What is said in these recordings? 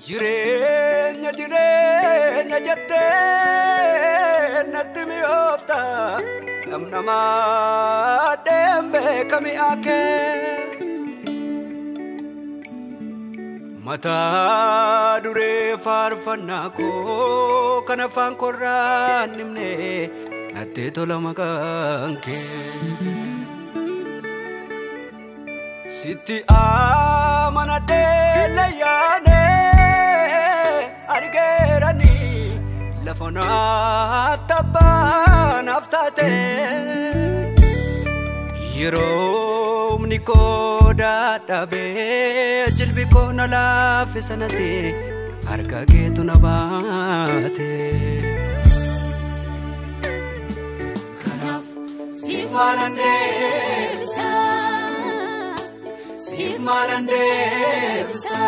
Jireenya jireenya jettee natti mi'oofta namnamaa deembe kami akee mataa duree faarfannaa koo kan afaan korraan himne natti tola maqaan kee. Sitti amanadhee leeyyaanee argeerani lafa naatti abbaan taate yeroo humni koo dadhabee jilbi koo na laaffisa nasi harka keetu na baate. Kanaaf siif maalan deebisa, siif maalan deebisa,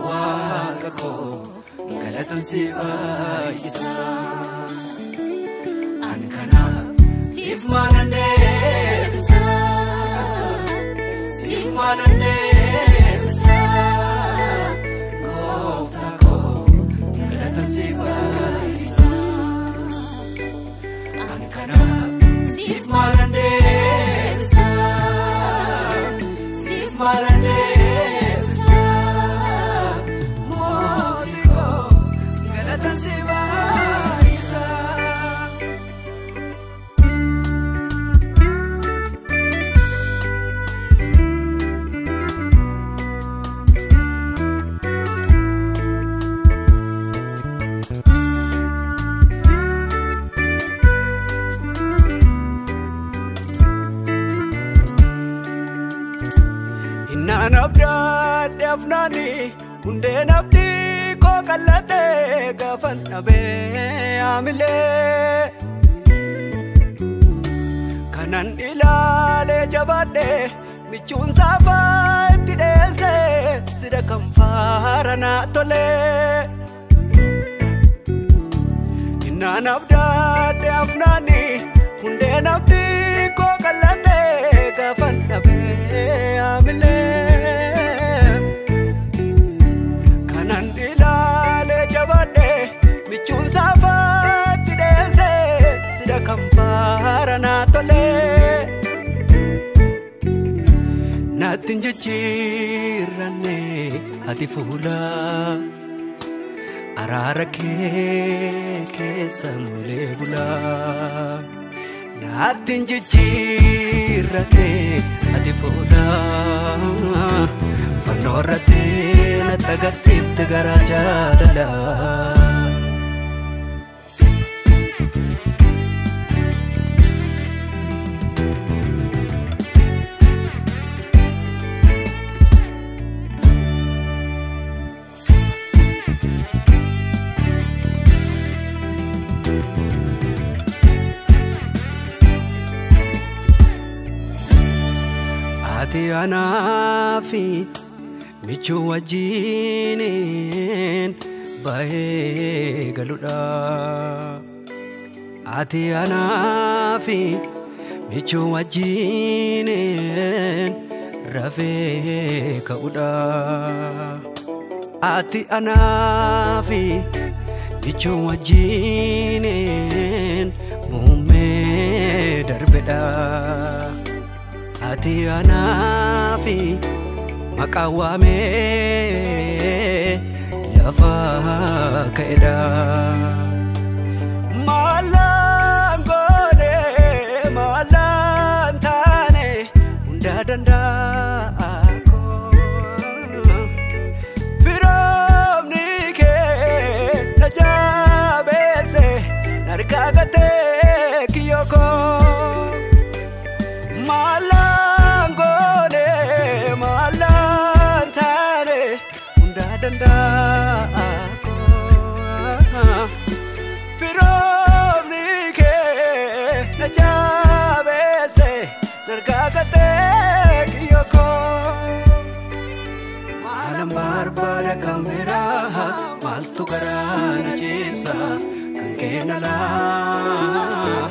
Waaqa koo galatan si baay'isa. Ani kanaaf siif maalan deebisa, siif maalan deebisa, Gooftaa koo galatan si baay'isa. Ani kanaaf siif maalan deebisa, siif maalan deebisa, mootii koo galatan si baay'isa. Innaan abdaadhe afnaani hundeen abdii koo qallatee gaafan dhabee haamilee. Kanan ilaalee jabaadhe michuun saafaa itti dheesse sida kan faara naa tolee. Innaan abdaadhe afnaani hundeen abdii koo qallatee gaafan dhabee haamilee. Kanan ilaalee jabaadhe michuun saafaa itti dheesse sida kan faara naa tolee. Natti hin jijjiirranne ati fuula araara kee keessa molee bula. Natti hin jijjiirranne ati fuula fannoo irratti natti agarsiifte garaa jaalalaa. Ati anaafi michuu wajjiniin bahee galudha. Ati anaafi michuu wajjiniin rafee ka'udha. Ati anaafi michuu wajjiniin muummee darbedha. Ati anaafi maqaa waamee lafa ka'edha. Maalaan goone maalaan taane hunda danda'a koo. Firoomni kee na jabeesse narkaa gatee kiyyoo koo. Maalaan goone maalaan taane hunda danda'a koo. Firoomni kee na jabeesse. garaa na ciibsa kan kee nalaa.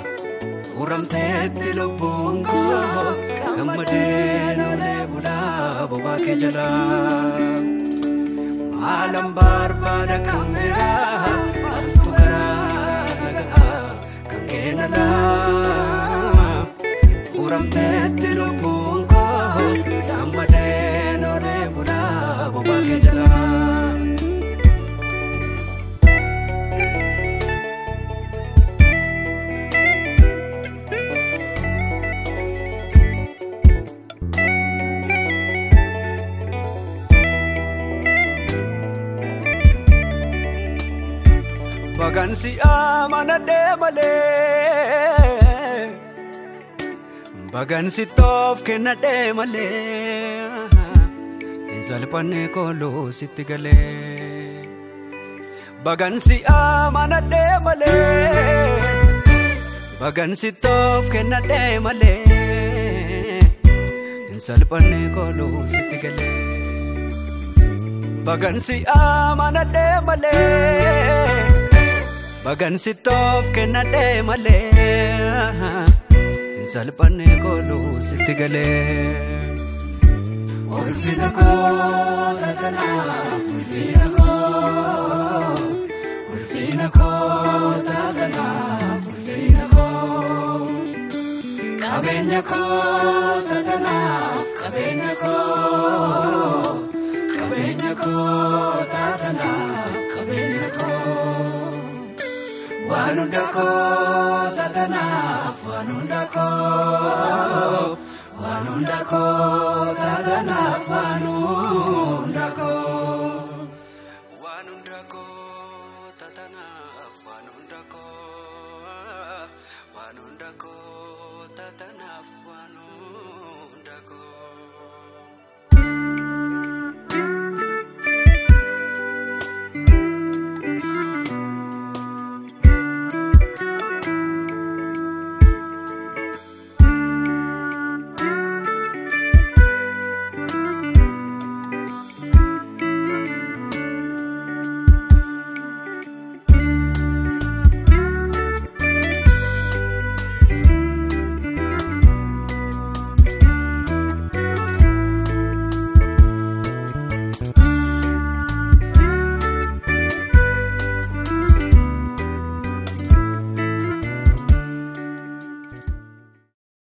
Furamteetti lubbuun koo gammadeen olee bulaa bobaa kee jalaa. Maalan barbaada kan biraa maaltu garaa na ga'a kan kee nalaa. Furamteetti lubbuun koo gammadeen olee bulaa bobaa kee jalaa. Bagansi amanadhee malee, bagansi toof kennadhee malee, hin salphanne kooluu sitti galee. Bagansi amanadhee malee, bagansi toof kennadhee malee, hin salphanne kooluu sitti galee. Bagansi amanadhee malee, bagansi toof kennadhee malee, hin salphanne kooluu sitti galee. Ulfina koo taatanaaf, ulfina koo, ulfina koo taatanaaf, ulfina koo. Qabeenya koo taatanaaf, qabeenya koo, qabeenya koo taatanaaf, qabeenya koo. Waan hunda koo taatanaaf, waan hunda koo, waan hunda koo taatanaaf, waan hunda koo. Waan hunda koo taatanaaf, waan hunda koo, waan hunda koo taatanaaf, waan